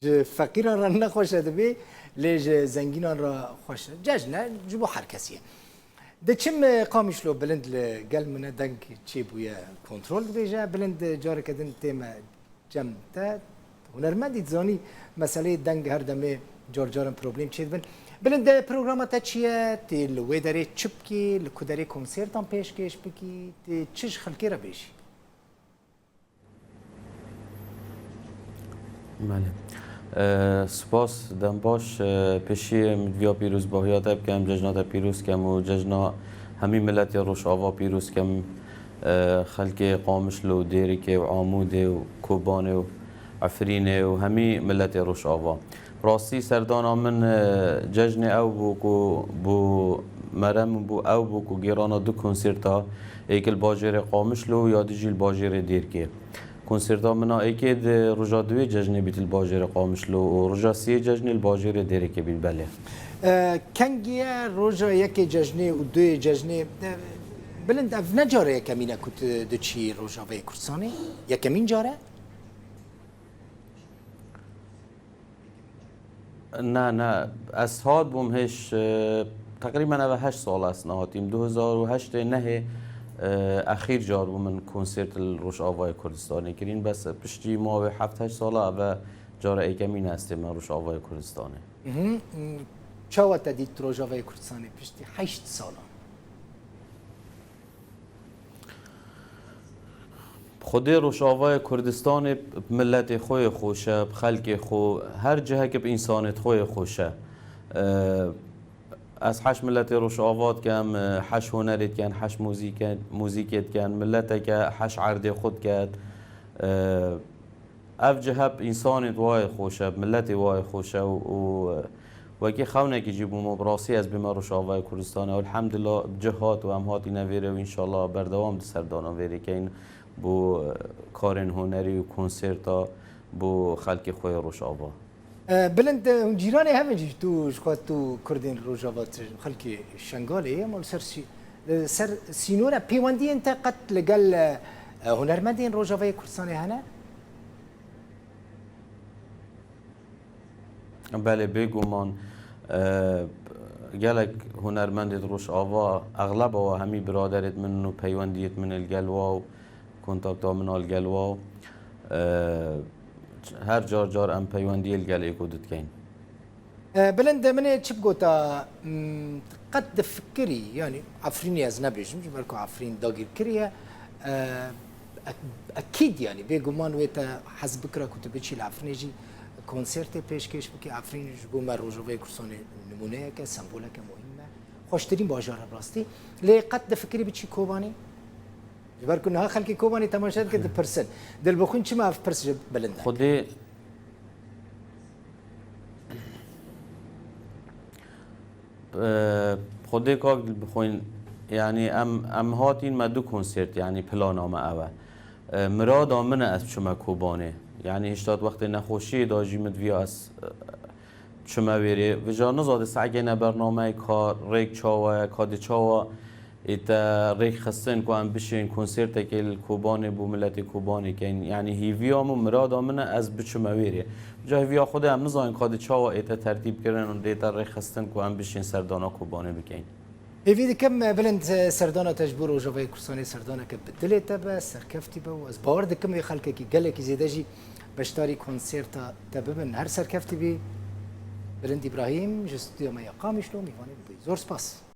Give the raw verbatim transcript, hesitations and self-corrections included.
Ji feqîran re nexweş e dibê, lê ji zengînan re xweş e. Cejn e, ji bo her kesî ye. Diçim, e, Qamişlo, Bilind li gel min e, deng çêbûye kontrol dibêje. Bilind, e, careke din tê me cem te. Hunermendî dizanî meseleyê deng her demê car caran problem çêdibin. Bilind, e, programa te çi ye? Tê li wê derê çi bikî? Li ku derê konsertan pêşkêş bikî? Tê çi ji xelkê re bêjî? Belê. E, spas, dem baş. E, pêşiyê min diviya pîrozbahiya te bikem, cejna te pîroz kem û cejna hemî miletê Rojava pîroz kem. E, xelkê Qamişlo û Dêrikê û Amûdê û Kobanê û Efrînê û hemî miletê Rojava. Rastî serdana min, e, cejnê ew bû ku bû, mere min bû ew bû ku gêrana du konserta, êk li bajêrê Qamişlo û ya dî jî li bajêrê Dêrikê. Konserta min a êkê di roja duê cejnê bît li bajêrê Qamişlo û roja siyê cejnê li bajêrê Dêrikê bît, belê. E, kengî ye roja yekê cejnê û duyê cejnê? E, Bilind, ev ne cara yekemîn e ku tu diçî Rojavayê Kurdistanê? Yekemîn car e? Ne, ne. Ez hat bûm hêj, e, teqrîben eve heşt sal ez nehatîm. Du hezar û heştê nehê, e, exîr car bû min konsert li Rojavayê Kurdistanê kirîn. Bes piştî mavê heft heşt sala eve cara êkemîn e ez tême Rojavayê Kurdistanê. Mhm. Çawa te dît Rojavayê Kurdistanê piştî heşt salan? Xwedê Rojavayê Kurdistanê bi miletê xwe yê xweş e, bi xelkê xwe, her cihekî bi însanêt xwe yê xweş e. Ee, ez heş miletê Rojava dikem, e, heş hunerê diken, heş muzîke-, muzîkê diken, mileteke heş erdê xwe diket. Ee, Ev cihep însanê di wayê xweş e, miletê wayê xweş e û, û, e, wekî xewnekî jî bûmo, bi rastî ez bîme Rojavayê Kurdistanê. Elhamdulillah, bi cih hat û em hatîne vêrê û înşallah berdewam di serdana vêrê keyin bo, e, karên hunerî û konserta bo xelkê xwe yê Rojava. E, Bilind, e, hûn cîranê hev in jî, tu ji xwe tu Kurdên Rojava, tu xelkê Şengalê ye, ma li ser sî-, li ser sînor e, pêwendiyên te qet li gel, e, e, hunermendên Rojavayê Kurdistanê hene? Belê, bêguman, e, gelek hunermendê di Rojava, exleba wa hemî biraderêt min û peywendiyêt min li gel wa û kontakta min a li gel wa, e, her car car em peywendiyê li gel êko didikeyn. E, Bilind, min ê çi bigota, m, qet difikirî, yanî Efrînê ez nebêjim, ji ber ku Efrîn dagîrkirî ye, e, ek-, ekîd, yanî bêguman wê te hez bikira ku tu biçî li Efrînê jî konsertê pêşkêş bikî. Efrîn ji bo me Rojavayê Kurdistanê nimûneyeke, semboleke muhîm e. Xweştirîn bajar e bi rastî. Lê qet difikirî biçî Kobanê? Ji ber ku niha xelkê Kobanê temaşe dike, dipirsin. Dilbixwîn çima ev pirs ji Bilind e? Xwedê, e, Xwedê kak Dilbixwîn, yanî em, em hatîn me du konsert, yanî plana me ew e. E, mirada min e ez biçime Kobanê. Yanî hişta di wextê nexweşiyê de jî min diviya ez, e, çime wêrê. Vêca niza dê sehekê ne bernameyê ka rêk çawa ye, ka dê çawa ê te rêk xistin ku em bişên konsertekê li Kobanê bo miletê Kobanê keyn. Yanî hîviya min û mirada min e ez biçime wêrê. Ca hîviya xwe de em nizanin ka dê çawa ê te tertîb kirin û dê te rêk xistin ku em bişên serdana Kobanê bikeyn. Hêvî dikim, Bilind, serdana te ji bo Rojavayê Kurdistanê serdaneke bi dilê te be, serkeftî be û ez bawer dikim wê xelkekî gelekî zêde jî beşdarî konserta te bibin. Her serkeftî bî. Bilind Îbrahîm ji stûdyoya me ya Qamişlo mîvanê bûyî. Zor spas.